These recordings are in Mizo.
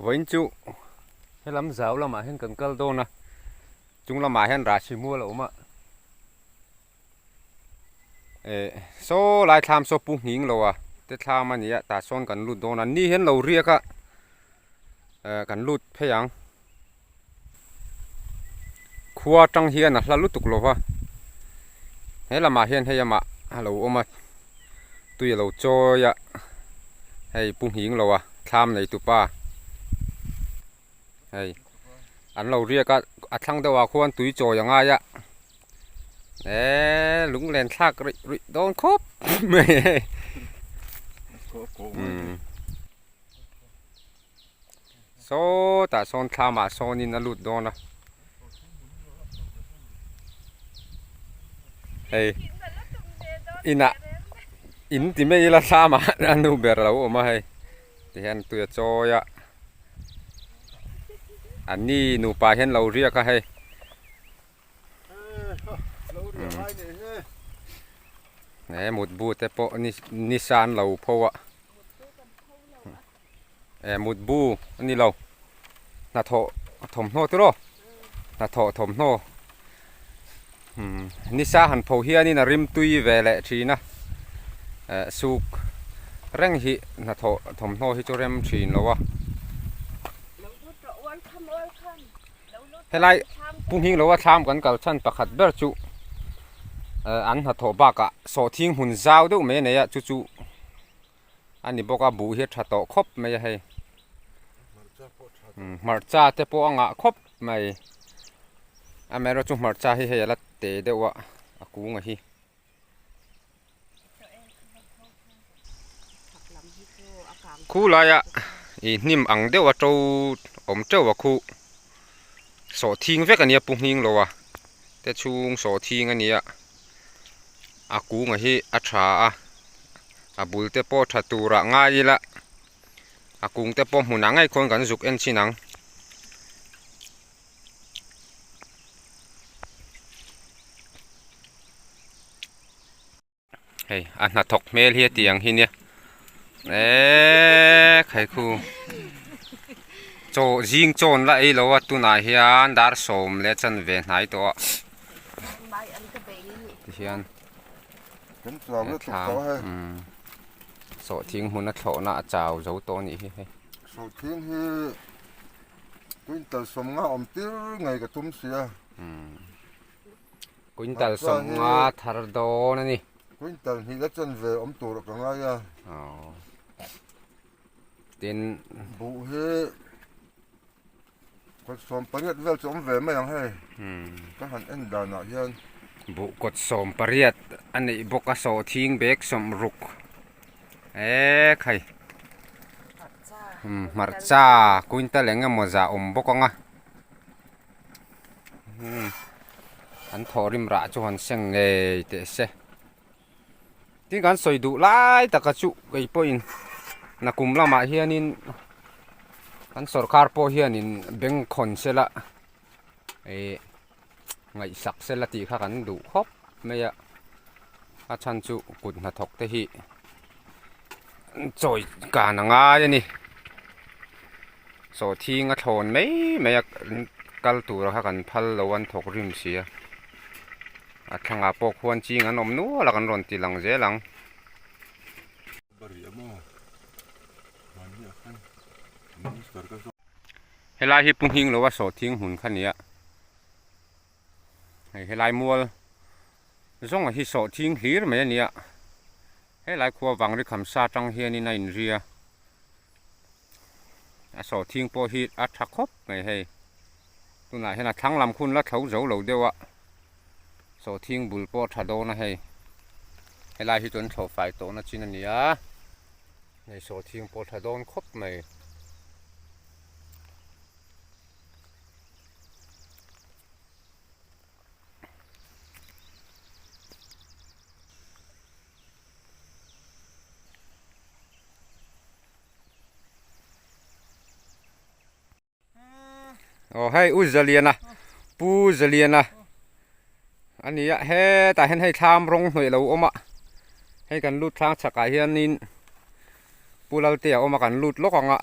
Vawiin chu helam zau lamah hian kan kal dawn a, chung lamah hian rahsi mual a awm a, eh saw lai thlam saw pu nghing lo a te thlam a ni a tah sawn kan lut dawn a, ni hian lo riak a eh kan lut phei ang. Khua tang hian a hla lutuk lo va, he lamah hian hei amah a lo awm a, tui a lo chawi a, hei pu nghing lo a thlam nei tupa hei an lo riak a, a thlang deuh ah khuan tui chawi a ngai a, eee lunglen thlak rih rih dawn khawp mai hei. Sawtah sawn thlamah sawnin a lut dawn a hei inah in ti mai ila thlamah a nu ber a lo awm a hei tihian tui a chawi a an ni nupa hian lo riak a hei. He mutbu te pawh nisa an lo pho a eh mutbu a ni lo hnathawh thawmhnaw te rawh hnathawh thawmhnaw umm nisa han pho hianin a rim tui ve leh thin a eh suk reng hi hnathawh thawmhnaw hi chu rem thin lo a. Helai pu nghing loa thlam kan kal chhan pakhat ber chu an hnathawh bakah sawhthing hmun zau deuh mai a nei a chu chu a ni bawk a buh hi a tha tawh khawp mai a hei hmarcha te pawh a ngah khawp mai amaherawhchu hmarcha hi hei a la te deuh a a kung a hi. Khu laia ih hnim ang deuh a to awm teuh a khu sawhthing vek a nia pu nghing lo a te chhung sawhthing a nia a kunga hi a tha a a bul te pawh tha turah ngai ila a kung te pawh hmunah ngei khawn kan zuk en chin ang. Hei a hnathawk hmel hi a ti ang hi nia eeee khaikhu chaw zing chawn la ei lo a tunah hian dar sawm leh chanve hnai tawh a tihian sawhthing hmun a thlawhna a chau zo tawh a nih hi hei. Sawhthing hi. Quintal sawmnga awm tir ngei ka tum sia. Quintal sawmnga thar dawn a ni. Quintal hnih la chen ve awm tur ka ngai a. Tin. Buh hi kawt sawm pariat vel chu awm ve mai ang hei. Ka han en danah hian. Buh kawt sawm pariat a neih bawk a sawhthing bag sawmruk. Eee khai. Hmarcha quintal eng emaw zah awm bawk ang a an thawhrim rah chu han seng ngei teh se tin kan sawi duh lai taka chu kei pawhin nakum lamah hianin kan sawrkar pawh hianin bank khawn sela ih ngaihsak sela tih kha kan duh khawp mai a a chhan chu kut hnathawk te hi chawi kan a ngai a ni sawhthing a thlawn mai mai a kal tur kha kan phal lo an thawk rim si a a thlangah pawh khuan ching an awm nual a kan rawn ti lang zel ang. Helai hi pu nghing lo a sawhthing hmun kha nia hei helai mual zawnga hi sawhthing hlir mai a nia helai khua vang ri kham sa tang hianin a inri a a sawhthing pawh hi a tha khawp mai hei tunah hian a thlang lam khun la thlo zo lo deuh a sawhthing bul pawh a tha dawn a hei helai hi chuan thlawh fai tawhna chin a ni a hei sawhthing pawh a tha dawn khawp mai. Aw hei u Zaliana pu Zaliana a ni a hetah hian hei thlam rawng hnawih a lo awm a hei kan lut thlang chhakah hianin pu Laltea a awm a kan lut lawk ang a.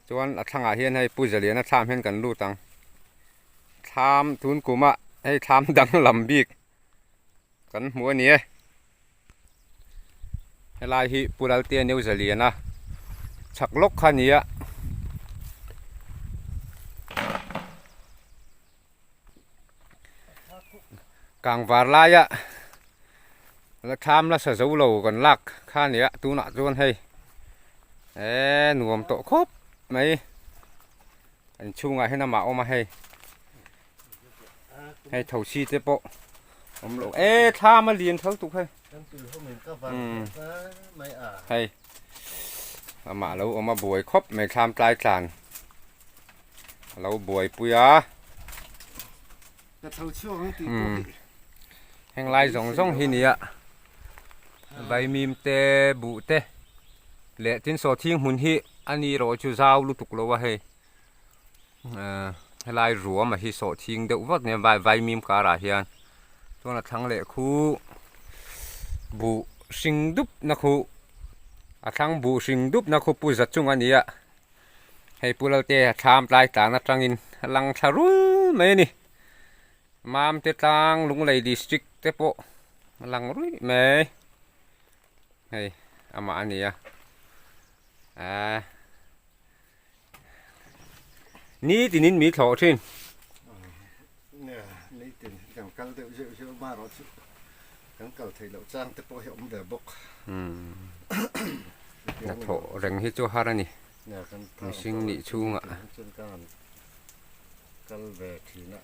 Chuan a thlangah hian hei Pu Zaliana thlam hian kan lut ang. Thlam tun kuma hei thlam danglam bik kan hmu a ni e. Helai hi Pu Laltea Neu Zaliana chhak lawk kha a ni a. Kangvar laia la thlam la sa zo lo kan lak kha a ni a tunah chuan hei eee nuam tawh khawp mai an chhungah hian amah a awm a hei hei thosi te pawh awm loh eee thlam a lian tho tuk hei hei amah lo awm a buai khawp mai thlam tlai tlan. A lo buaipui a. Heng lai zawng zawng hi nia vaimim te buh te leh tin saw thing hmun hi a ni erawh chu zau lutuk lo a hei helai ruam a hi saw thing deuh vak nia vaimim karah hian chuan a thlang leh khu buh hring dup na khu a thlang buh hring dup na khu pu za chung a ni a. Hei Pu Lalte a thlam tlai tlan atangin a lang thla rul mai a ni. Mamte tlang Lunglei district te pawh a lang ruih mai. Hei amah a ni a. Aaa Nitinin mi thlawh thin. Nitin kan kal deuh zeuh zeuh marawh chu kan kal theih loh chang te pawh hi a awm ve bawk. Hnathawh reng hi chu har a ni. Mihring nih chhungah. Kal ve thin a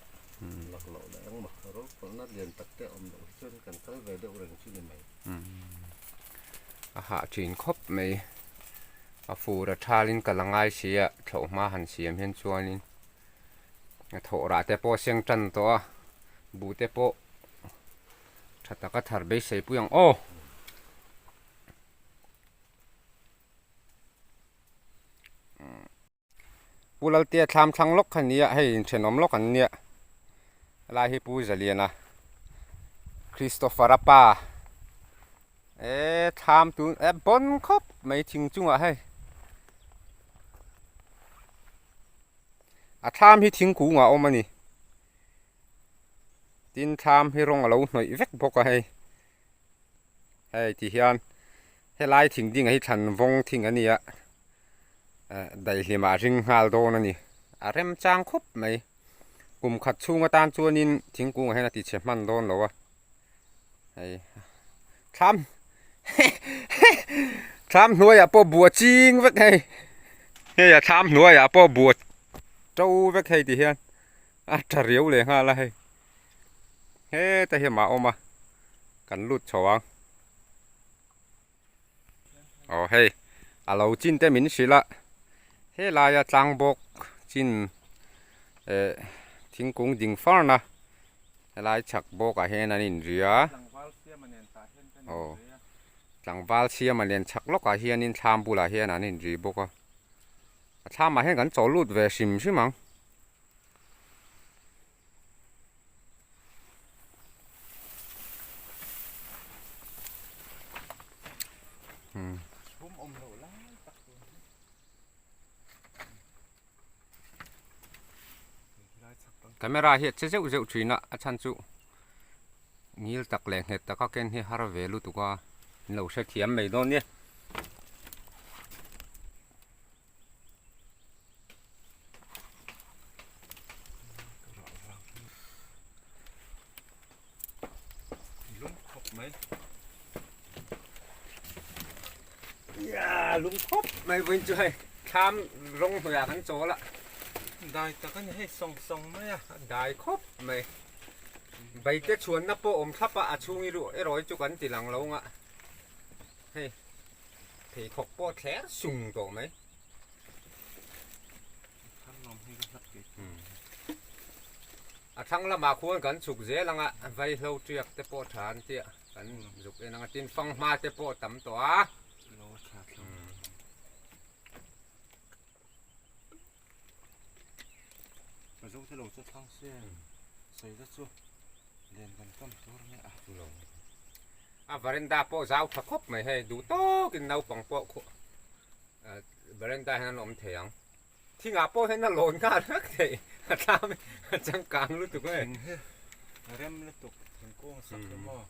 lak loh leh engmaw ropawlhna lian tak te a awm loh hi chuan kan kal ve deuh reng chu ni mai. A hah thin khawp mai. A fur a thalin ka la ngai si a, thlawh hma han siam hian chuanin a thawh rah te pawh a seng tan tawh a, buh te pawh tha taka thar beisei pui ang aw. Pu Laltia thlam thlang lawk kha nia hei inthenawm lawk an nia helai hi Pu Zaliana Christopher a pa eee thlam tun eh bawn khawp mai thing chungah hei a thlam hi thingkungah a awm a ni tin thlam hi rawng a lo hnawih vek bawk a hei. Hei ti hian helai thing ding ah hi thlan vawng thing a ni a eh daihlim ah a ring nghal dawn a ni a remchang khawp mai kum khat chhung atan chuanin thingkung ah hian a ti chhe hman dawn lo a hei thlam thlam hnuaiah pawh bua ching vek hei hei a thlam hnuaiah pawh bua to vek hei ti hian a tha riau leh nghal a hei. Heta hi mah awm a kan lut chho ang aw hei a lo chin te min hrilh a helaia tlang bawk chin eh thingkung ding far na helai chhak bawk ah hian an inri a aw tlangval siama nen chhak lawkah hianin thlam bulah hian an inri bawk a a thlamah hian kan chaw lut ve hrim hrim ang. Camera hi a che zeuh zeuh thin a a chhan chu ngil tak leh nghet taka ken hi har ve lutuk a an lo hrethiam mai dawn nia. Lung khawp mai vawiin chu hei thlam rawng hnuaiah kan chawl a dai tak a ni hei sawng sawng mai a dai khawp mai baite chhuanna pawh awm thlap a a chhung erawh hi chu kan ti lang lo ang a hei. Pheikhawk pawh thler sung tawh mai. A thlang lamah khuan kan chhuk zel anga vaihlo tiak te pawh tha an tia kan zuk en anga tin fanghma te pawh tam tawh a. A veranda pawh zau tha khawp mai hei duh tawkin naupang pawh khuh veranda hian an awm thei ang. Thingah pawh hian a lawn nghal vek theih a thlam hi a changkang lutuk e. Thing hi a rem lutuk thingkung a sak hi maw.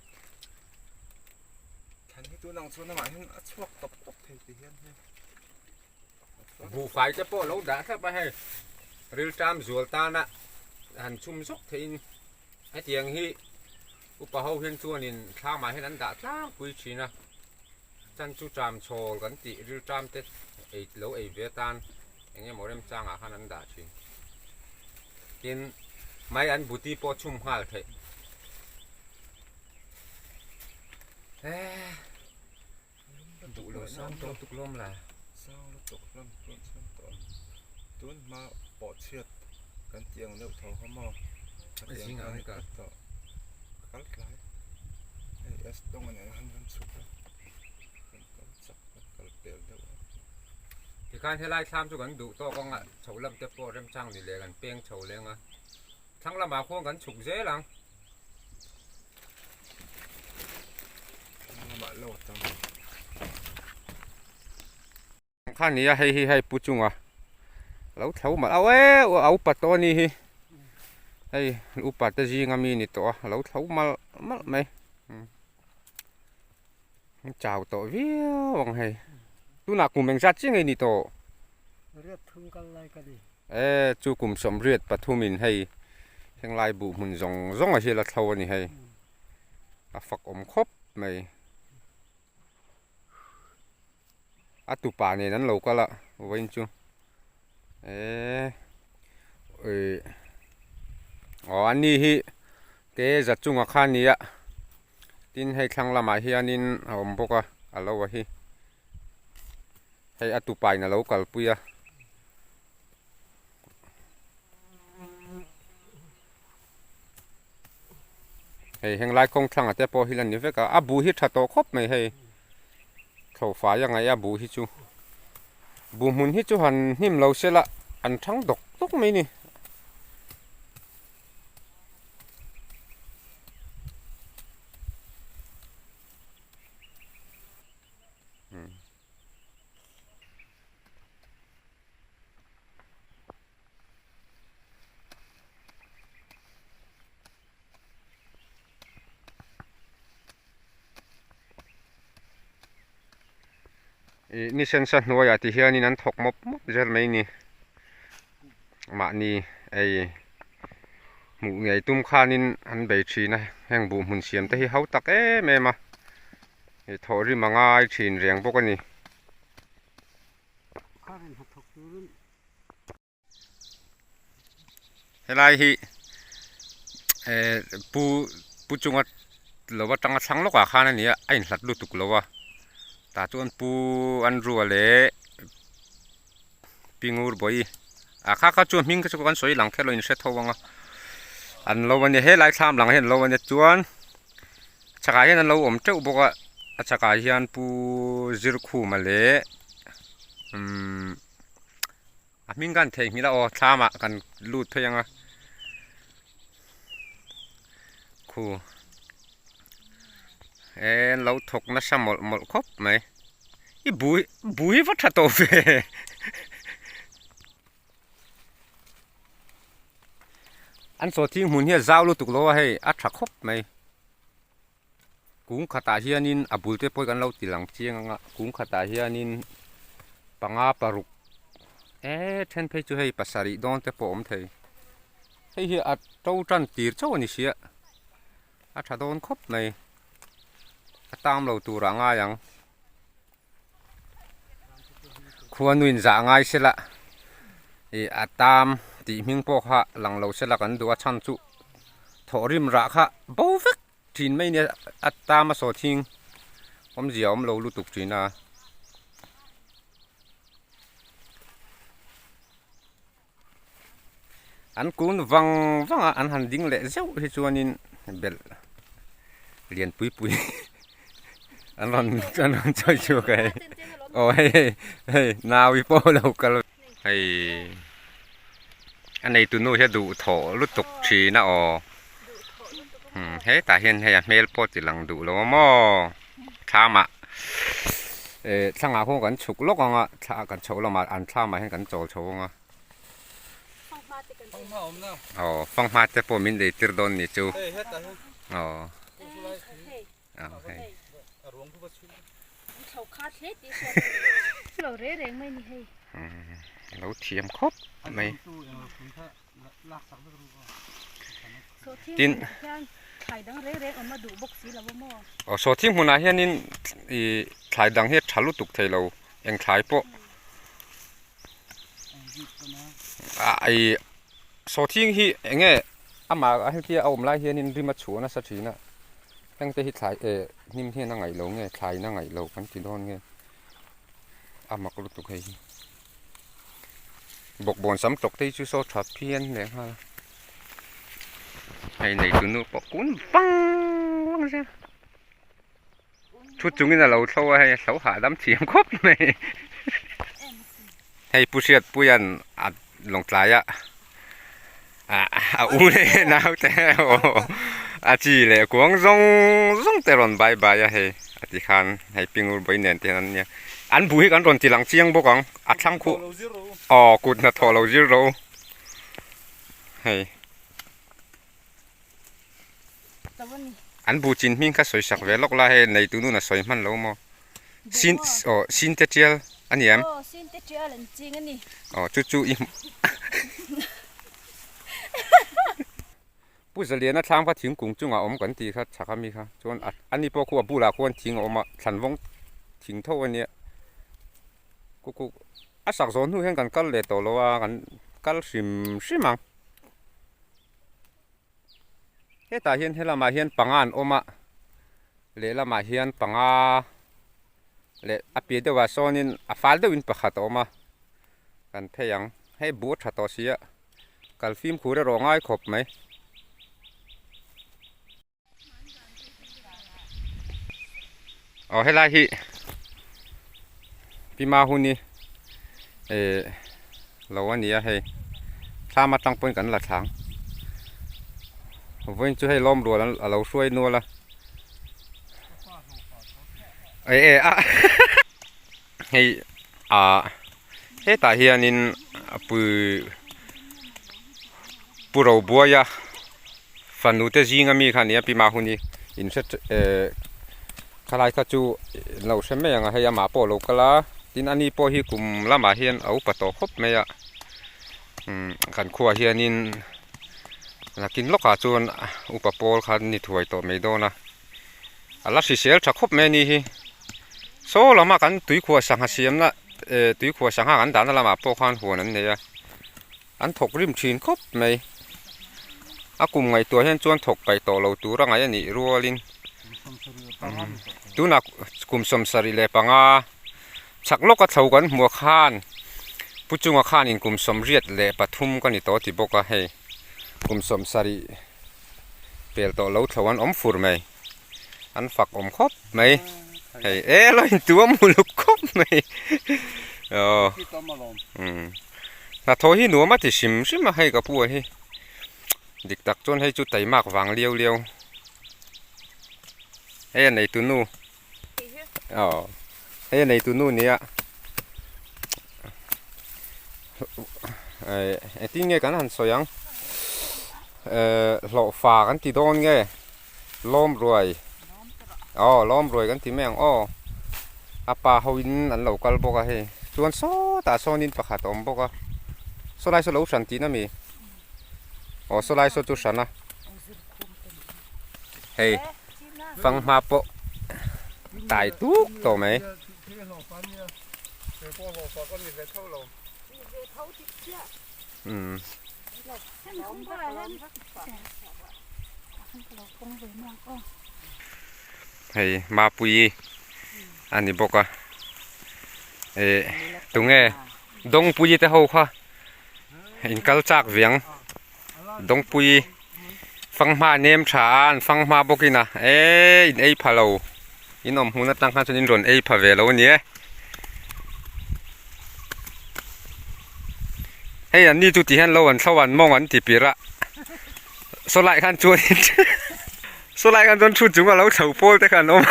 Thlan hi tunang chuan amah hian a chhuak tawp tawp thei ti hian hei. Buhfai te pawh lo dah thlap a hei rilṭam zual tana han chhum zawk theihin hetiang hi upa ho hian chuanin thlamah hian an dah tlangpui thin a. Chan chu ṭam chhawl kan tih rilṭam te ei lo ei ve atan eng emaw remchangah khan an dah thin. Tin, mai an buti pawh chhum nghal theih. Eee duh lo sang tawh tuk lawm la. Sang lutuk lam chuan sang tawh ang. Tun hma pawh chhiat kan tih ang deuh tho kha maw. Zingah an kal. Kal tlai. Hei S tawng a nen han han chhuk a. Kan kal chak kan kal pel deuh a. Tikhan helai thlam chu kan duh tawk ang a, chho lam te pawh remchang ni leh kan peng chho leng a. Thlang lamah khuan kan chhuk zel ang. Thlang lamah lo tam. Kha nia hei hi hei pu chunga lo thlo malh au e a upa tawh a ni hi hei upa te zinga mi ni tawh a lo thlo malh malh mai chau tawh viau ang hei tunah kum engzat chiah nge ni tawh riat thum kal lai ka ni e chu kum sawmriat pathum in hei henglai buh hmun zawng zawng a hi la thlo a ni hei a fak awm khawp mai. A tupa nen an lo kal a vawiin chu eee ih aw a ni hi te za chunga kha a ni a tin hei thlang lamah hianin a awm bawk a a lo a hi hei a tupa in a lo kalpui a. Hei henglai kawng thlangah te pawh hi la ni vek a a buh hi tha tawh khawp mai hei thlawhfai a ngaih a buh hi chu buh hmun hi chu han hnim lo se la an thang dawk dawk mai a ni. Ih ni sen sa hnuaiah ti hianin an thawk mawp mawp zel mai ni mahni ei hmuh ngei tum khanin an bei thin a heng buh hmun siam te hi ho tak em em a ih thawh rim a ngai thin reng bawk a ni. Helai hi eh pu pu chunga lo atanga thlang lawkah khan a ni a a inhlat lutuk lo a tah chuan pu Andrew-a leh pi Ngurbawi ah kha kha chu hming te chu kan sawi lang kher lo in hre tho ang a an lo a nia helai thlam lang hian an lo a nia chuan chhakah hian an lo awm teuh bawk a a chhakah hian pu Zirkhuma leh umm. A hming kan theihnghilh a aw thlamah kan lut phei ang a khu e an lo thawk nasa mawlh mawlh khawp mai i bui bui va tha tawh ve an sawhthing hmun hi a zau lutuk lo a hei a tha khawp mai. Kung khatah hianin a bul te pawh hi kan lo ti lang chiang ang a kung khatah hianin panga paruk eee then phei chu hei pasarih dawn te pawh a awm thei hei hi a to tan tir chauh a ni sia a tha dawn khawp mai a tam lo turah a ngai ang khuanuin zah ngai sela ih a tam tih hming pawh kha lang lo sela kan duh a chhan chu thawhrim rah kha bo vek. Thin mai nia a tam a saw thing awmzia a awm lo lutuk thin a. An kun vang vang a an han ding leh zeuh hi chuanin belh lian pui pui an rawn an rawn chawi chhuak a hei aw hei hei hei naui pawh a lo kal hei a neitu nu hi a duhthawh lutuk thin a aw. Hetah hian hei a hmel pawh ti lang duh lo a maw thlamah eh thlangah khawn kan chhuk lawk ang a thla kan chhoh lamah an thlamah hian kan chawl chho ang a. Aw fanghma te pawh min lei tir dawn ni chu. Aw. Hei. Lo thiam khawp mai. Tin aw sawhthing hmunah hianin ih thlai dang hi a tha lutuk thei lo eng thlai pawh ah ih sawhthing hi eng nge amah ah hetia a awm lai hianin rim a chhuah nasa thin a hengte hi thlai eh hnim hian a ngaih lo nge thlaiin a ngaih lo kan ti dawn nge a mak lutuk hei hi. Bawkbawn sam tawk te hi chu saw tha phian leh nghal a hei neitu nu pawh kun vang vang zel thu chungin a lo thlo a hei a hlo hahdam thiam khawp mai hei pu hriatpuia'n a lawngtlai a a u leh naute a chi leh kuang zawng zawng te rawn bai bai a hei a ti khan hei pingur bawi nen te hian an nia an bu hi kan rawn ti lang chiang bawk ang a thlang khuh aw kut hnathawh lo zir ro hei an bu chin hming kha sawi sak ve lawk la hei neitu nun a sawi hman lo maw sin aw sin te tial a ni em aw sin te tial an ching a ni aw chu chu i Pu Zaliana thlang kha thingkung chungah awm kan tih kha chak ami kha chuan ani pawh khu a bulah khuan thing a awm a thlanvawng thing tho a nia kukuk a sak zawh hnu hian kan kal leh tawh lo a kan kal hrim hrim ang. Hetah hian helamah hian panga an awm a, lehlamah hian panga leh a piah deuhah sawnin a fal deuhin pakhat a awm a, kan phei ang. Hei buh a tha tawh si a, kal fimkhur erawh ngai khawp mai. Aw helai hi Pima hun hi eh lo a ni a hei thlam atang pawhin kan la thlang vawiin chu hei lawm rual a lo hruai nual a eh eh a hei ah hetah hianin a pui pu Robuaia fanu te zinga mi kha a ni a pi Mahuni in hre eh khalai kha chu lo hre mai ang a hei amah pawh a lo kal a tin ani pawh hi kum lamah hian a upa tawh khawp mai a umm kan khuaah hianin nakin lawkah chuan upa pawl kha an ni thuai tawh mai dawn a. A la hrisel tha khawp mai a ni hi saw lama kan tuikhuah sangha siamna eh tuikhuah sangha kan dahna lamah pawh khan huan an nei a an thawk rim thin khawp mai a kum ngaihtuah hian chuan thawk paih tawh lo tur a ngaih a nih rualin tunah kum sawmsarih leh panga chhak lawka thlo kan hmuh khan pu chunga khanin kum 83 ka ni tawh ti bawk a hei kum 70. Pel tawh lo thlo an awm fur mai an fak awm khawp mai hei e lo in tu a mu luk khawp mai aw umm hnathawh hi nuam a ti hrim hrim a hei ka pu a hi dik tak chuan hei chu taimak vang liau liau hei a neitu nu aw hei a neitu nu nia eh engtin nge kan han sawi ang eh hlawhfa kan ti dawn nge lawm ruai aw lawm ruai kan ti mai ang aw a pa ho in an lo kal bawk a hei chuan sawtah sawnin pakhat a awm bawk a saw lai saw lo hran tihna mi aw saw lai saw chu hran a hei fanghma pawh tai tuk tawh mai. Umm. Hei Mapuii a ni bawk a eh tunge Dawngpuii te ho kha inkal chak viang. Dawngpui fanghma nem tha a an fanghma bawk in a eee in ei pha lo in awm hmun atang khan chuan in rawn ei pha ve lo a ni e hei an ni chu ti hian lo an thlo an mawng an ti pir a saw lai khan chuan in saw lai khan chuan thu chung a lo thlo pawl te kha an awm.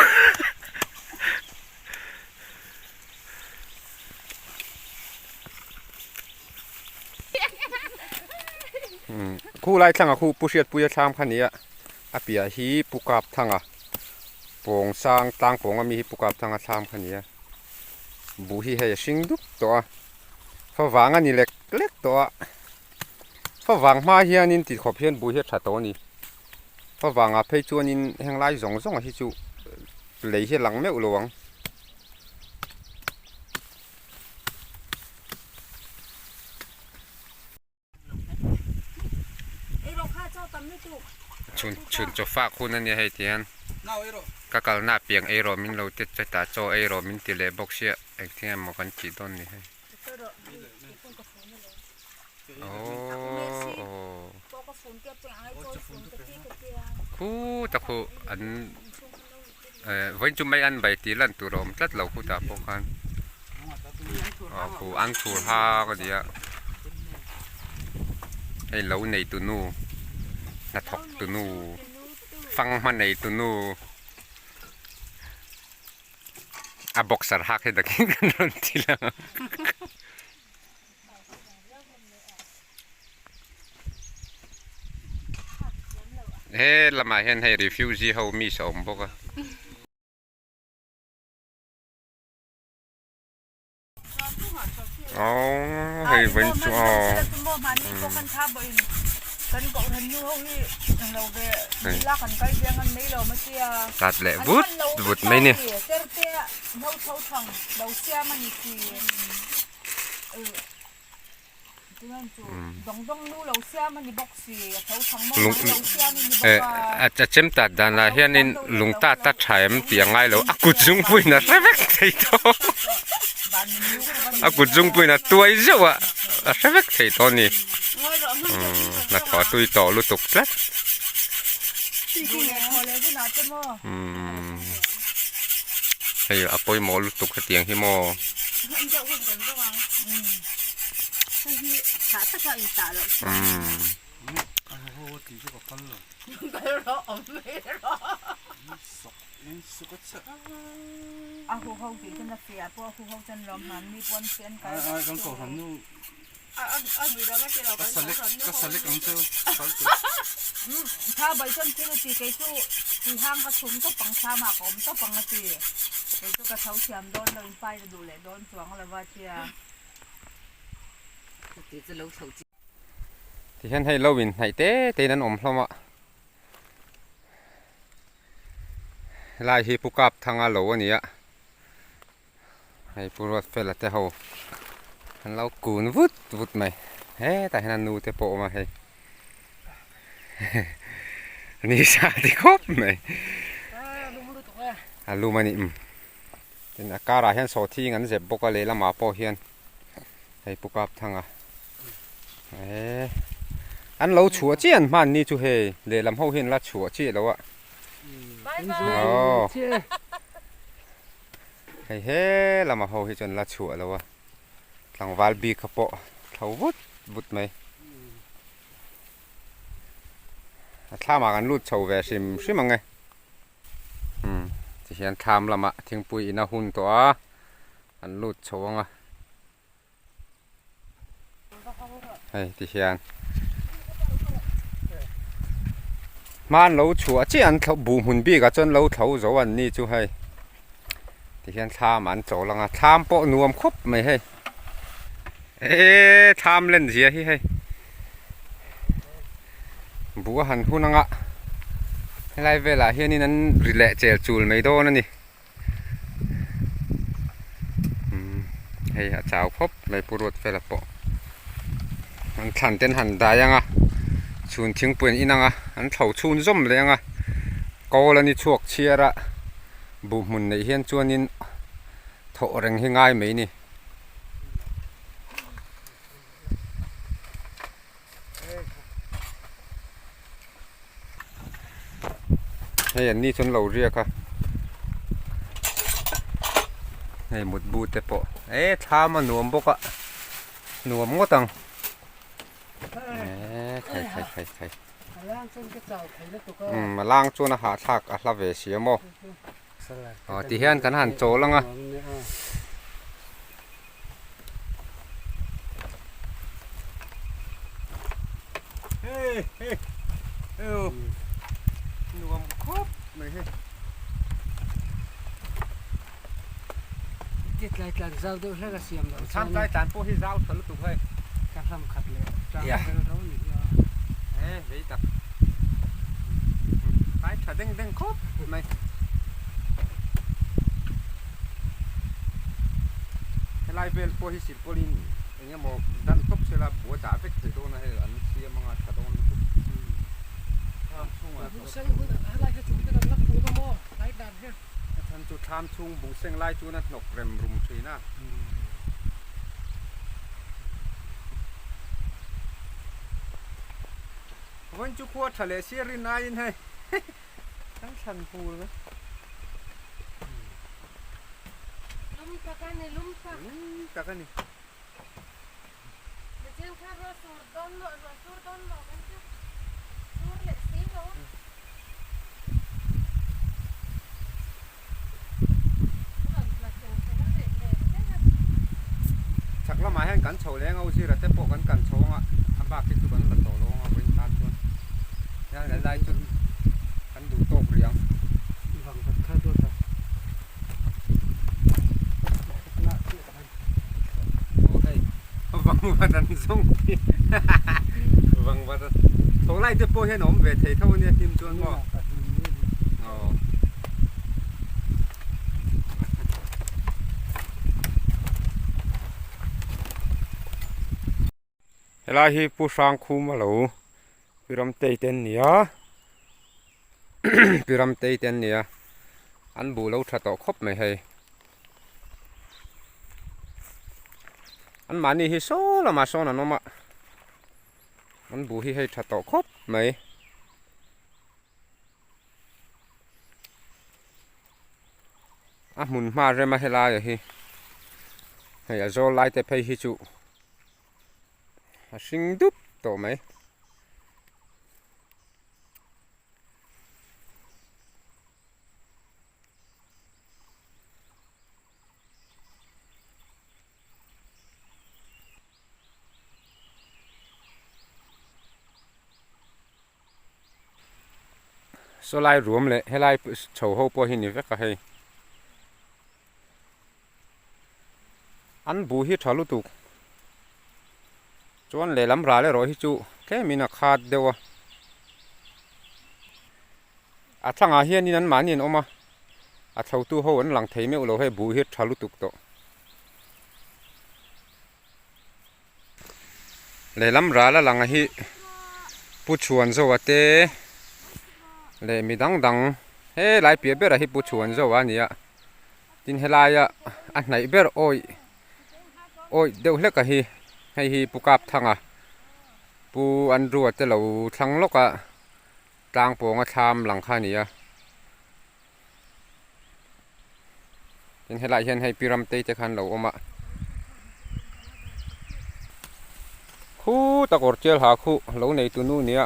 Khu lai thlanga khu Pu Hriatpuia thlam kha nia a piah hi Pu Kap Thanga pawng sang tlang pawng ami hi Pu Kap Thanga thlam kha nia buh hi hei a hring dup tawh a favang a ni lek lek tawh a favang hma hianin ti khawp hian buh hi a tha tawh a ni favangah phei chuanin heng lai zawng zawng hi chu lei hi a lang meuh lo ang. Chhun chhun chaw fak hun a nia hei ti hian ka kalna ah piang ei rawh min lo ti chutah chaw ei rawh min ti leh bawk sia engtin emaw kan tih dawn ni hei aww khutah khu an eh vawiin chu mai an bai tih lan tur a awm tlat lo khutah pawh khan aw khu an thur hak a nia hei lo nei tu nu hnathawk tu nu fanghma nei tu nu a boxer hak hi dakin kan rawn ti lang ang. He lamah hian hei refugee ho mi sa awm bawk a. Aww hei vawiin chu aww. Tat leh vut vut mai ni. A chem tat danah hianin lung tat a tha em tih a ngai lo a kut zungpuiin a hre vek thei tawh a kut zungpuiin a tuai zeuh a a hre vek thei tawh a ni hnathawh a tui tawh lutuk tlat hei a pawimawh lutuk hetiang hi maw. Tihian hei lo in hnaih te te in an awm hlawm a helai hi Pu Kapthanga lo a ni a hei Pu Ruatfela te ho an lo kun vut vut mai hetah hian a nu te pawh a awm a hei ni sa ti khawp mai a lum a ni umm. Tin a karah hian sawhthing an zep bawk a lehlamah pawh hian hei pu kap thanga eee an lo chhuah chiah an hman ni chu hei lehlam ho hian la chhuah chiah lo a aww hei he lama ho hi chuan la chhuah lo a tlangval bik kha pawh thlo vut vut mai a thlamah kan lut chho ve hrim hrim ang e. Umm tihian thlam lamah thingpui in a hun tawh a an lut chho ang a hei tihian hma an lo chhuah chiah an thlo buh hmun bikah chuan lo thlo zo an ni chu hei tihian thlam an chawl ang a thlam pawh nuam khawp mai hei eee thlam len zia hi hei. Buh a han hun anga helai velah hianin an ri leh chel chul mai dawn a ni umm hei a chau khawp mai pu ruat fela pawh an thlan te an han dai anga chhun thingpui an in anga an thlo chhun zawm leh anga kawl a ni chhuak chhiar a buh hmun neih hian chuanin thawh reng hi ngai mai a ni. Hei an ni chuan lo riak a hei mutbu te pawh eh thlam a nuam bawk a nuam ngawt ang eh khai khai khai khai umm a lang chuan a hahthlak a hla ve si a maw aw tihian kan han chawl ang a. Hei hei hei aw nuam khawp mai hei. Ti tlai tlan zau deuh hlek a siam loh chuan. Thlam tlai tlan pawh hi zau tha lutuk hei. Ka hlam khat leh tang vel rau ni hi a. He vei tak. Tlai tha deng deng khawp mai. Helai vel pawh hi silpawlin eng emaw dan tawp sela bua dah vek thei dawn a hei an siam anga tha dawn lutuk. Thlam chhungah. Buhseng hun helai kha chung te kan lak tur a maw tlai dan hian. A chhan chu thlam chhung buhseng lai chuan a hnawk rem rum thin a. Vawiin chu khua tha leh sir rin aiin hei kan thlan hmul ve. Lum tak a ni, lum tak. Lum tak a ni. Nichin kha ruah sur dawn lo, ruah sur dawn lo kan chu sur leh si lo a. Rawn tla cheng cheng a leh leh thleng a. Chhak lamah hian kan chho leng a, u Zira te pawh kan kan chho anga a bak hi chu kan la tawh lo anga vawiin tan chuan hian kan lai chu kan duh tawk rih ang. Vangvat kha dawt a. Aw hei vangvat an zawng khi vangvat an tho lai te pawh hian a awm ve thei tho ania hnim chuan maw aw helai hi Pu Hrangkhuma lo Piramtei te an ni a Piramtei te an ni a an buh lo tha tawh khawp mai hei. An mahni hi saw lamah sawn an awm a an buh hi hei tha tawh khawp mai. A hmun hma rema helaia hi hei a zawl lai te phei hi chu a hring dup tawh mai. Saw lai ruam leh helai chho ho pawh hi ni vek a hei an buh hi tha lutuk chuan lehlam ral erawh hi chu tlemin a khat deuh a. A thlangah hianin an mahni an awm a, a thlotu ho an lang thei meuh lo hei buh hi tha lutuk tawh. Lehlam ral a lang hi Pu Chhuanzoa te leh mi dang dang helai piah berah hi Pu Chhuanzoa a ni a, tin helaia a hnaih ber awih awih deuh hlek a hi hei hi Pu Kapthanga Pu Andrew-a te lo thlang lawk a. Tlang pawnga thlam lang kha a ni a. Tin helaiah hian hei pi Ramtei te kha an lo awm a. Khuta kawr tial ha khu lo nei tu nu nia.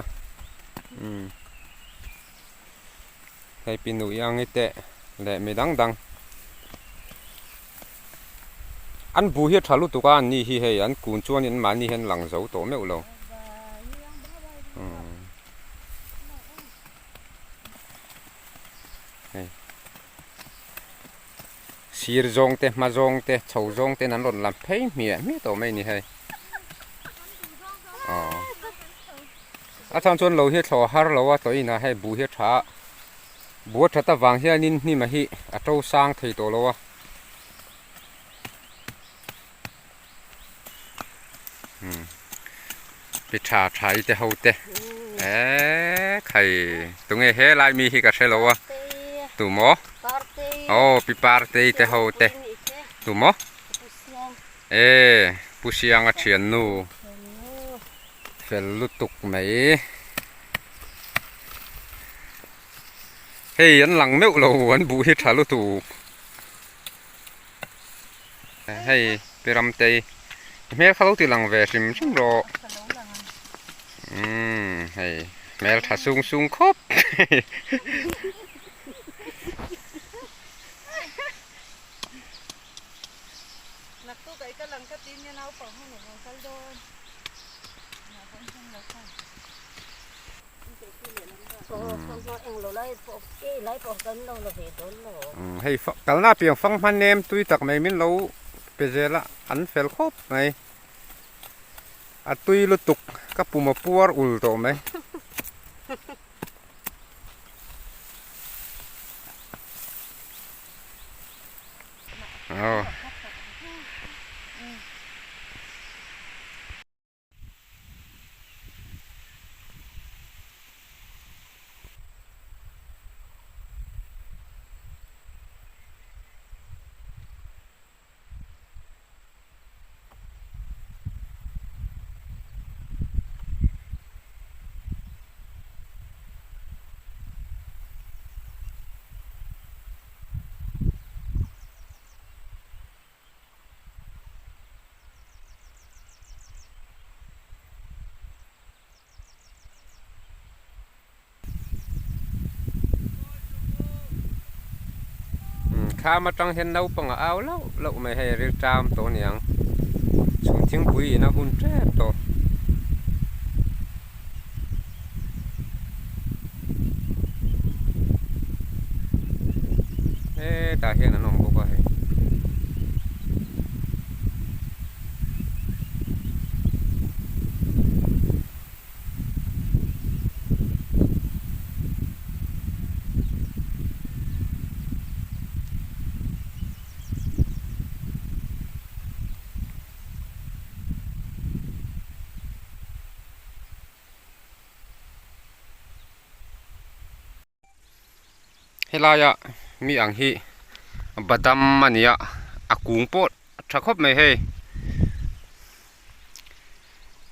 Umm hei pi nu iangi te leh mi dang dang. An bu hi a tha lutuk a an ni hi hei an kun chuan in mahni hian lang zo tawh meuh lo. Umm. Hei sir zawng te hma zawng te chho zawng ten an rawn lam phei hmiah hmiah tawh mai a ni hei aw a chhan chuan lo hi a thlawh har lo a tawh inah hei buh hi a tha a buh a that avang hianin hnim a hi a to sang thei tawh lo a. Pi tha tha i te ho te eee khai tunge he lai mi hi ka hre lo a tu maw aw pi parte te ho te tu maw eee pu sianga thiannu fel lutuk mai hei an lang meuh lo an buh hi tha lutuk. Hei pi Ramtei hmel kha lo ti lang ve hrim hrim rawh umm hei hmel tha sung sung khawp Hei kalna piang fang hman nem tui tak mai min lo pe zel a an fel khawp mai a tui lutuk ka pum a puar ul tawh mai. Aw. Thlam atang hian naupang a au lauh lauh mai hei rilṭam tawh a niang chhun thingpui in a hun ṭep tawh. Hetah hian an awm bawk a hei. Helaia mi ang hi badam a ni a a kung pawh a tha khawp mai hei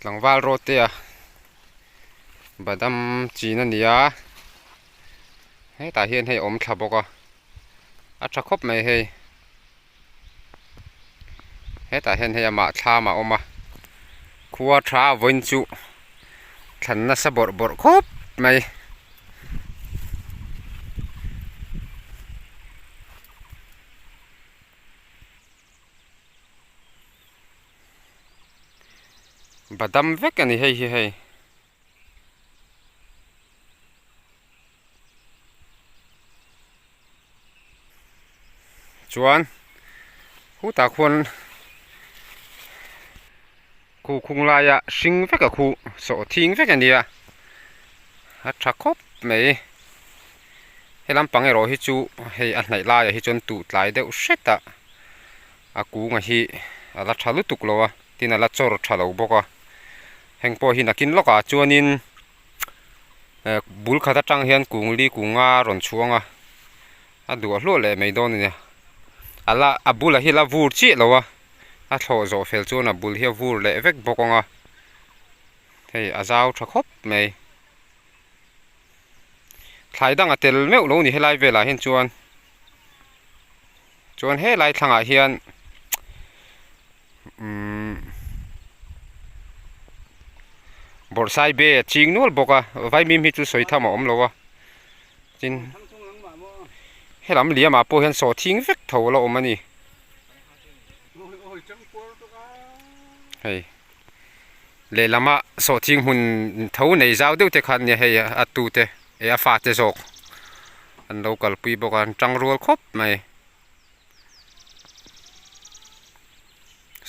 tlangval rawt te a badam chin a ni a hetah hian hei a awm thla bawk a a tha khawp mai hei. Hetah hian hei amah thlam a awm a khua tha vawiin chu thlan nasa bawrh bawrh khawp mai. Badam vek a ni hei hi hei. Chuan khutah khuan khu khung laia hring vek a khu sawh thing vek a nia a tha khawp mai he lampang erawh hi chu hei a hnaih laiah hi chuan tuh tlai deuh hret a a kunga hi a la tha lutuk lo a tin a la chawr tha lo bawk a heng pawh hi nakin lawkah chuanin. Bul khat atang hian kung li kung nga rawn chhuang a a duah hluah leh mai dawn a nia a la a bulah hi la vur chiah lo a a thlawh zawh fel chuan a bul hi a vur leh vek bawk ang a hei a zau tha khawp mai thlai dang a tel meuh lo ni helai velah hian chuan chuan helai thlangah hian umm bawrhsai be a ching nual bawk a vaimim hi chu sawi tham a awm lo a tin helam liamah pawh hian saw thing vek tho a la awm a ni hei lehlama sawhthing hmun tho nei zau deuh te kha ania hei a tu te eh a fate zawk an lo kalpui bawk a an tang rual khawp mai.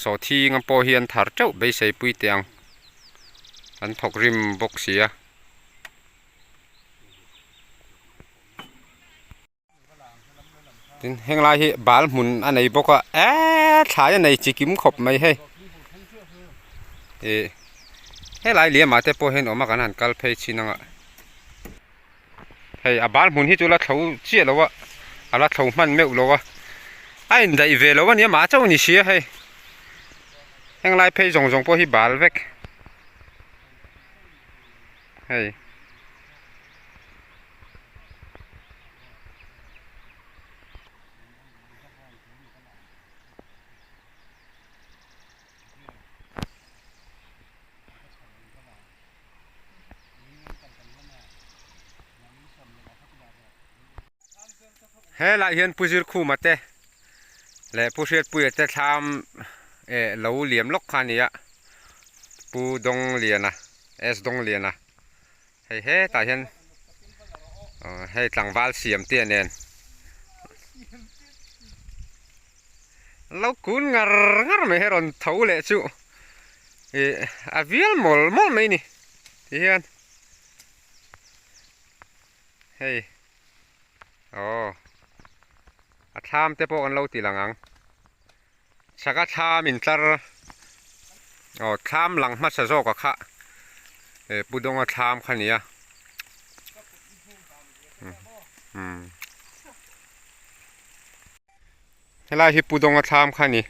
Sawhthing ang pawh hi an thar teuh beisei pui teh ang an thawk rim bawk si a. Tin heng lai hi bal hmun a nei bawk a eee thlai a nei chi kim khawp mai hei ih helai liamah te pawh hian awm a kan han kal phei chin ang a. Hei a bal hmun hi chu la thlo chiah lo a a la thlo hman meuh lo a a indaih ve lo a nia mah chauh a ni si a hei heng lai phei zawng zawng pawh hi bal vek hei. Helaiah hian Pu Zirkhuma te leh Pu Hriatpuia te thlam eh lo liam lawk kha a ni a Pu Dawngliana S Dawngliana hei hetah hian. Aw hei tlangval siam te nen lo kun ngar ngar mai hi a rawn tho leh chu ih a vial mawl mawl mai a ni ti hian hei aw a thlam te pawh kan lo ti lang ang. Chaka thlam intlar aw thlam lang hmasa zawk a kha eh Pu Dawnga thlam kha nia umm helai hi Pu Dawnga thlam kha a ni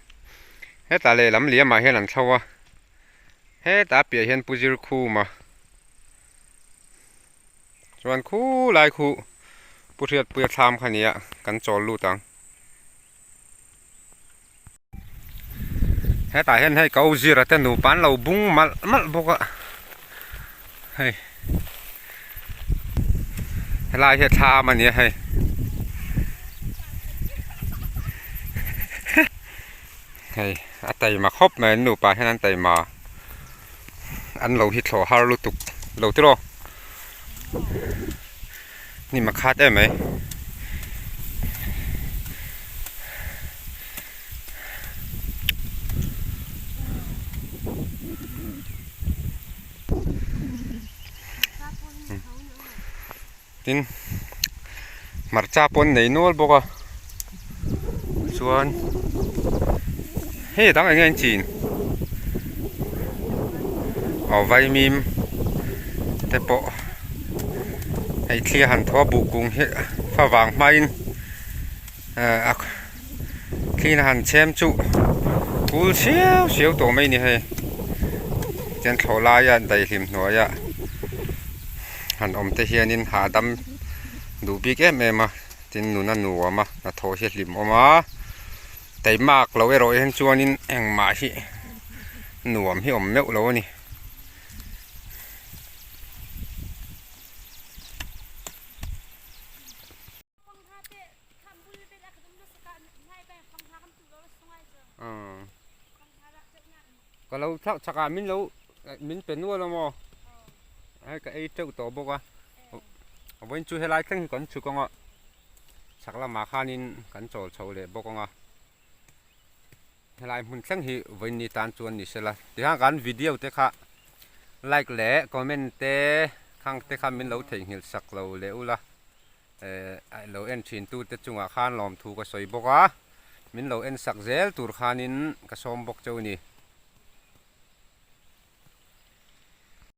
hetah lehlam liamah hian an thlo a hetah piah hian Pu Zirkhuma chuan khulai khu Pu Hriatpuia thlam kha nia kan chawl lut ang. Hetah hian hei ko zira te nupa an lo bung malh malh bawk a hei helai hi a thlam a ni a hei hei a taima khawp mai an nupa hian an taima an lo hi thlawh har lutuk lo tiraw hnim a khat em mai. Tin hmarcha pawh an nei nual bawk a chuan hei dang eng nge an chin aw vaimim te pawh hei thli a han thaw a buh kung hi favang hmain eh a thli a han chhem chu kul siau siau tawh mai a ni hei chuan thlawh laia daihlim hnuaia han awm te hianin hahdam duh bik em em a tin nun a nuam a hnathawh hi a hlimawm a teimak loh erawh hian chuanin engmah hi nuam hi awm meuh lo a ni. Ka lo thlak chak ah min lo min pe nual a maw hei ka ei teuh tawh bawk a vawiin chu helai thleng hi kan chhuk ang a chhak lamah khanin kan chawl chho leh bawk ang a helai hmun thleng hi vawiin ni tan chuan ni sela tihian kan video te kha like leh comment te khang te kha min lo theihnghilh sak lo leh ula. Eh lo en thin tu te chungah khan lawmthu ka sawi bawk a, min lo en sak zel tur khanin ka sawm bawk cheu a ni.